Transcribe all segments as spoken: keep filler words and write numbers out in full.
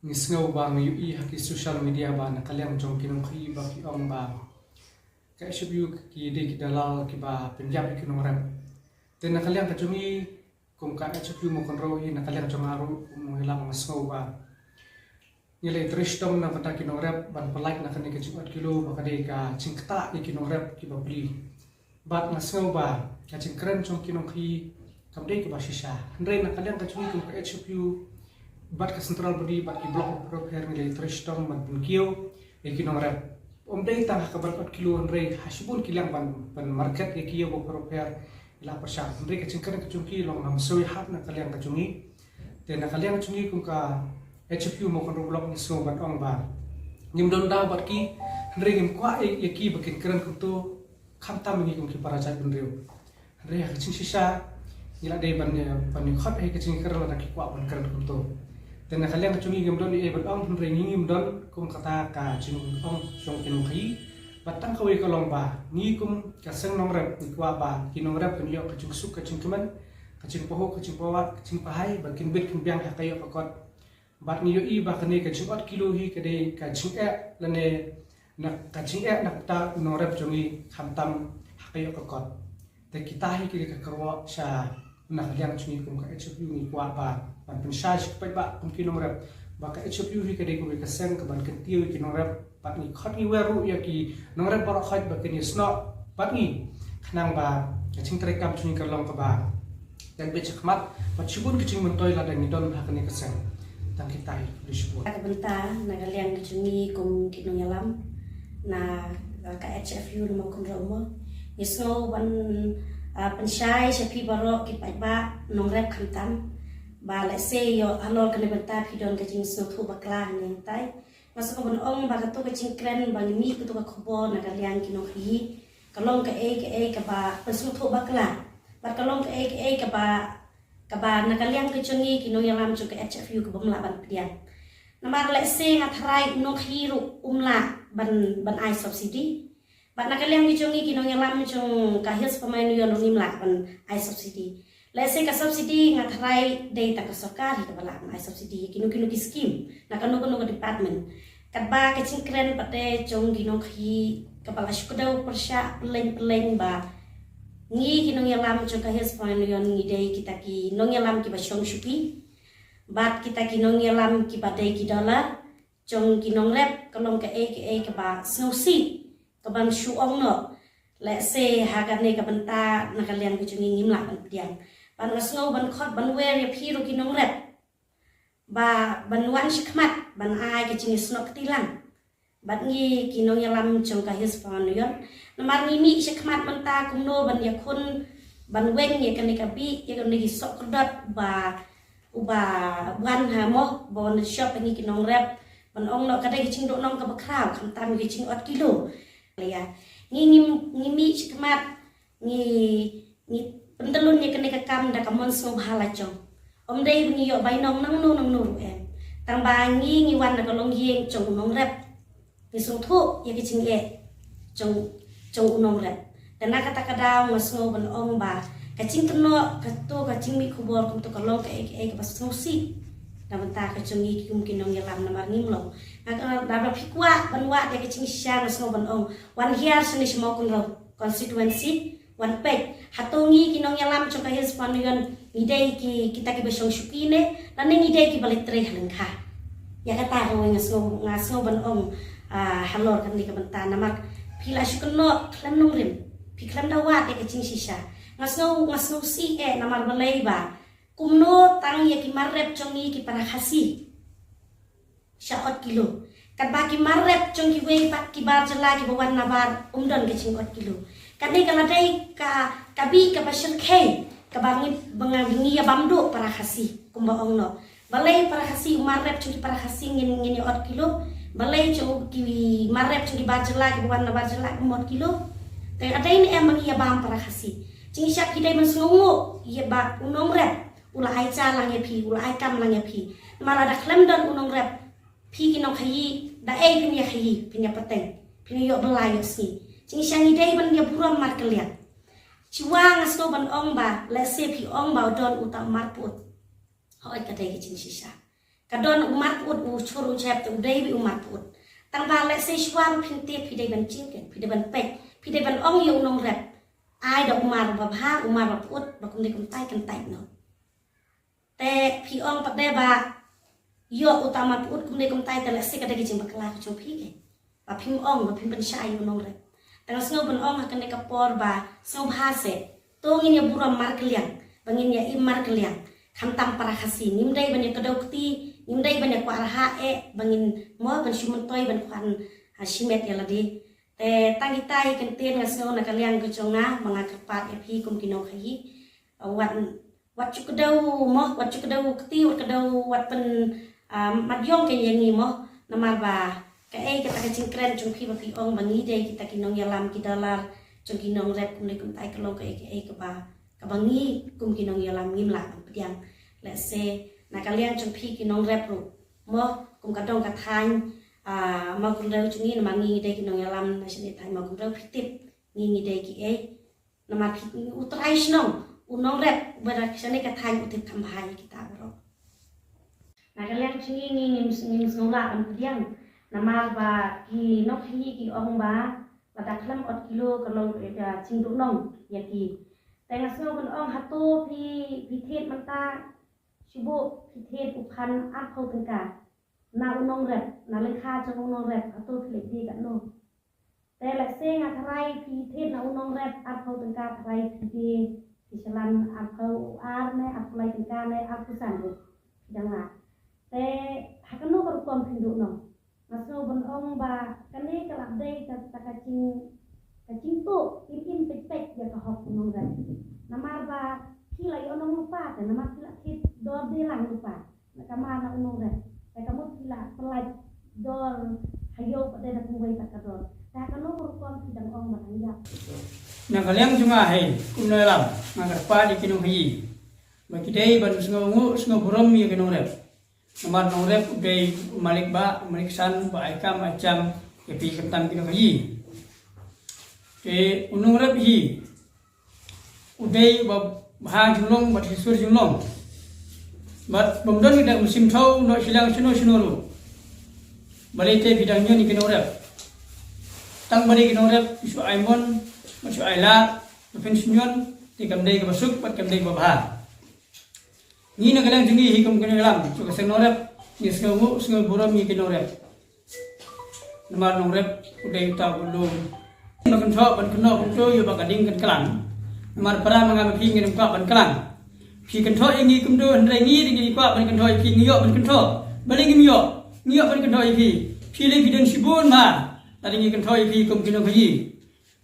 Ngi sngew ba ngi ïohi ha ki social media ba na ka liang jong ki nongkhaïi ba ki ong ba ka H F U ki dei ki dalal kiba pynïap ïa ki nongrep. Te na ka liang ka jong ngi kum ka H F U Mawkynrew hi, na ka liang jong nga ruh kum u nongïalam, nga sngew ba ngi la trei shitom na ka bynta ki nongrep ban pyllait na kane ka jingot kilo ba ka dei ka jingktah ïa ki nongrep kiba pli. Bad nga sngew ba ka jingkren jong ki nongkhaïi kam dei kaba shisha. Hynrei na ka liang ka jong ngi kum ka H F U bad ka central body bad ki block bapher bapher ngi la trei shitom ban pynkiew ïa ki nongrep. Ym dei tang ha kaba ot kilo, hynrei ha shibun ki liang ban, ban market ïa ki ïa bapher bapher ngi la pyrshang. Hynrei ka jingkren ka jong ki long ngam soi hap na ka liang ka jong ngi. Te na ka liang ka jong ngi kum ka H F U Mawkynrew Block ngi sngew ban ong ba ngim don daw bad ki, hynrei ngim kwah ïa, ïa ki ba kin kren kumto, khamtam ngi kum ki para jaitbynriew. Hynrei ha ka jingshisha ngi la dei ban, eh, ban ïakhot ha ka jingkren lada ki kwah ban kren kumto. Te na ka liang ka jong ngi ngim don ei ei ban ong, hynrei ngi ngim don kum kata ka jingong jong ki nongkhaïi. Bad tang kawei ka long ba ngi kum ka seng nongrep ngi kwah ba ki nongrep kin ïoh ka jingsuk ka jingkmen, ka jingpahuh ka jingpawad, ka jingpahai, ba kin bit kin biang ha ka ïoh ka kot. Bad ngi ïohi ba kane ka jingot kilo hi ka dei ka jingeh lane na ka jingeh na kata u nongrep jong ngi, khamtam ha ka ïoh ka kot. Te kita hi ki dei ka kyrwoh sha na ka liang jong ngi kum ka H F U, ngi kwah ba ban pynshai sha ki paidbah kum ki nongrep ba ka H F U hi ka dei kawei ka seng kaban kyntiew ïa ki nongrep. Bad ngi khot ngi wer ruh ïa ki nongrep baroh khoit ba kin ïasnoh bad ngi, khnang ba ka jingtrei kam jong ngi kan long kaba dang bit shakhmat bad shibun ka jingmyntoi lada ngi don ha kane ka seng. Tang kita hi, khublei shibun. Ka bynta na ka liang ka jong ngi kum ki nongïalam na, uh, ka H F U na Mawkynrew mo, ngi sngew ban, uh, pynshai sha phi baroh ki paidbah nongrep khamtam ba lehse ïoh halor kane bynta phi don ka jingsngewthuh bakla hangne hangtai. Nga sngewbha ban ong ba kato ka jingkren ba ngi mih kato ka khubor na ka liang ki nongkhaïi ka long kaei kaei kaba pynsngewthuh bakla bad ka long kaei kaei kaba, kaba na ka liang ka jong ngi ki nongïalam jong ka H F U kaba ym lah ban pdiang. Namar lehse nga tharai u nongkhaïi ruh um lah ban, ban ai subsidy. Bad na ka liang ka jong ngi ki nongïalam jong ka Hills Performing Union ruh ngim lah ban ai subsidy. Lehse ka subsidy nga tharai dei tang ka sorkar hi kaba lah ban ai subsidy ïa kino kino ki scheme na kano kano ka department. Katba ka jingkren pat de jong ki nongkhaïi kaba la shu kdew pyrshah pylleng pylleng ba ngi ki nongïalam jong ka Hills Performing Union ngi dei kita ki nongïalam kiba shong shuki bad kita ki nongïalam kiba dei ki dollar jong ki nongrep ka long kaei kaei kaba sngewsih kaban shu ong noh. Lehse ha kane ka bynta na ka liang ka jong ngi ngim lah ban pdiang. Bad nga sngew ban khot ban wer ïa phi ruh ki nongrep ba ban wan shakhmat ban ai ka jingïasnoh kti lang bad ngi ki nongïalam jong ka Hills Performing Union. Namar ngi mih shakhmat mynta kumno ban ïakhun ban weng ïa kane ka bih ïa kane ki soh kdot ba uba wan ha mo ba wan shop ngi ki nongrep ban ong noh ka dei ka jingduhnong kaba khraw khamtam ka jingot kilo. Ïa ngi, ngi, ngi mih shakhmat ngi, ngi pyntyllun ïa kane ka kam da ka mon sngewbha la jong. Ym dei ba ngi ïoh bainong nangno nangno ruh em. Tang ba ngi, ngi wan da ka longïing jong u nongrep. Ngi sngewthuh ïa ka jingeh jong, jong u nongrep. Te na kata ka daw nga sngew ban ong ba ka jingkynnoh kato ka jingmih khubor kumto ka long kaei kaei kaba sngewsih na bynta ka jong ngi kum ki nongïalam namar ngim long. Nga ka da ba phi kwah ban wad ïa ka jingshisha nga sngew ban ong wan hiar shane sha Mawkynrew constituency. Wan peit hato ngi ki nongïalam jong ka Hills Performing Union ngi dei ki, kita kiba shong shuki ne lane ngi dei kiba leit trei ha lyngkha. Ïa kata ruh nga sngew, nga sngew ban ong, ah, halor kane ka bynta namar phi la shu kynnoh khlem nongrim, phi khlem da wad ïa ka jingshisha. Nga sngew, nga sngewsih eh namar balei ba kumno tang ïa ki mar rep jong ngi ki para Khasi sha ot kilo. Katba ki mar rep jong kiwei pat ki bar jylla kiba wan nabar um don ka jingot kilo. Kane ka la dei ka, ka bih kaba shyrkhei kaba ngi, ba nga, ngi ïa bam duh para Khasi kumba ong noh. Balei para Khasi u mar rep jong ki para Khasi ngin, ngin ïa ot kilo? Balei jong ki mar rep jong ki bar jylla kiba wan nabar jylla um ot kilo? Te ka dei ne em ba ngi ïa bam para Khasi? Jingshisha ki dei ban sngewnguh ïa ba u nongrep u la ai ja lang ïa phi, u la ai kam lang ïa phi. Namar lada khlem don u nongrep, phi ki nongkhaïi da ei phin ïa khaïi, phin ïa pateng, phin ïa ïoh bylla ïoh sngi. Jingshisha ngi dei ban ïa burom markylliang. Shuwa nga sngew ban ong ba lehse phi ong ba u don uta u marput. Hooid ka dei ka jingshisha. Ka don u mar pyut u chur u chep te u dei beit u mar pyut. Tang ba lehse shuwa ba phin tip phi dei ban jingkhein, phi dei ban peit, phi dei ban ong ïa u nongrep. Ai da u mar ba bha, u mar ba pyut, ba kumne kumtai kan tai noh. Te phi ong pat de ba ïoh uta u mar pyut kumne kumtai te lehse ka dei ka jingbakla ka jong phi keiñ. Ba phim ong, ba phim pynshai ïa u nongrep. Te nga sngew ban ong ha kane ka por ba sngewbha seh. To ngin ïa burom markylliang, ba ngin ïa im markylliang. Khamtam para Khasi, ngim dei ban ïa kdew kti, ngim dei ban ïa kwah rhah eh, ba ngin mo ban shu myntoi ban kwah, ha, shimet ïa lade. Te tang kita hi kyntien nga sngew na ka liang ka jong nga, ba nga kyrpad ïa phi kum ki nongkhaïi. Wat, wat shu kdew mo, wat shu kdew kti, wat kdew, wat pyn, ah, mat ïong keiñ ïa ngi mo. Namar ba kaei kata ka jingkren jong phi ba phi ong ba ngi dei kita ki nongïalam ki dalar jong ki nongrep kumne kumtai ka long kaei kaei kaba, kaba ngi kum ki nongïalam ngim lah ban pdiang. Lehse na ka liang jong phi ki nongrep ruh mo, kum ka dong ka thaiñ, ah, Mawkynrew jong ngi, namar ngi dei ki nongïalam na shane thaiñ Mawkynrew, phi tip ngi ngi dei kiei. Namar phi, u trai shnong, u nongrep uba na shane ka thaiñ u tip kham bha ïa kita baroh. Na ka liang jong ngi, ngi ngim, ngim sngew lah ban pdiang. Namar ba ki nongkhaïi ki ong ba lada khlem ot kilo ka long ka jingduhnong ïa ki. Te nga sngew ban ong hato phi, phi thied mynta, shu buh phi thied u phan arphew tyngka na u nongrep, na lyngkha jong u nongrep, hato phi leit die katno? Te lehse nga tharai phi thied na u nongrep arphew tyngka, tharai phi die, phi shalan arphew ar ne arphew lai tyngka ne arphew san ruh phi dang lah. Te ha kano ka rukom phin duhnong? Nga sngew ban ong ba kane ka lah dei kata ka jing, ka jingtuh im im peit peit ïa ka hok u nongrep. Namar ba phi la ïoh nong lypa te, namar phi la thied dor die lang lypa na ka mar na u nongrep. Te ka mut phi la pyllait dor ha ïew pat de da kumwei pat ka dor. Te ha kano ka rukom phi dang ong ba dang ïap? Na ka liang jong nga hi kum nongïalam, nga kyrpad ïa ki nongkhaïi ba ki dei ban sngewnguh sngew burom ïa ki nongrep. Namar nongrep u dei u malik bah, u malik san ba ai kam ai jam ïa phi khamtam ki nongkhaïi. Te u nongrep hi u dei uba bha jinglong bad shisur jinglong. Bad bym don ki dang mynsiem thaw noh shiliang shano shano ruh. Balei te phi dang ñion ïa ki nongrep? Tang ba dei ki nongrep shu ai mon bad shu ai lad, ba phin shu ñion, te kam dei kaba suk bad kam dei kaba bha. Ngi na ka liang jong ngi hi kum ki nongïalam jong ka seng nongrep, ngi sngewnguh sngew burom ïa ki nongrep. Namar nongrep u dei uta uba lum. Ba kynthoh ban kynnoh kumto ïoh ba ka ding kan klang. Namar para ma nga ma phi ngim kwah ban klang. Phi kynthoh ïa ngi kumto hynrei ngi ruh ngi kwah ban kynthoh ïa phi, ngi ïoh ban kynthoh. Balei ngim ïoh? Ngi ïoh ban kynthoh ïa phi. Phi lei phi don shibun ma. Lada ngi kynthoh ïa phi kum ki nongkhaïi.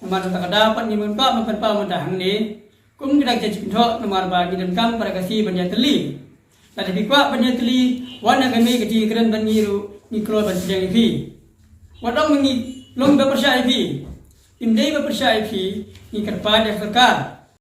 Namar kata ka daw pat ngim kwah ban pynpaw mynta hangne. Kum kita ki jingkynthoh namar ba ngi donkam para Khasi ban ïatylli. Lada phi kwah ban ïatylli, wan ha kane ka jingkren bad ngi ruh ngi kloi ban pdiang ïa phi. Wat ong ba ngi long ba pyrshah ïa phi. Ngim dei ba pyrshah ïa phi, ngi kyrpad ïa ka sorkar.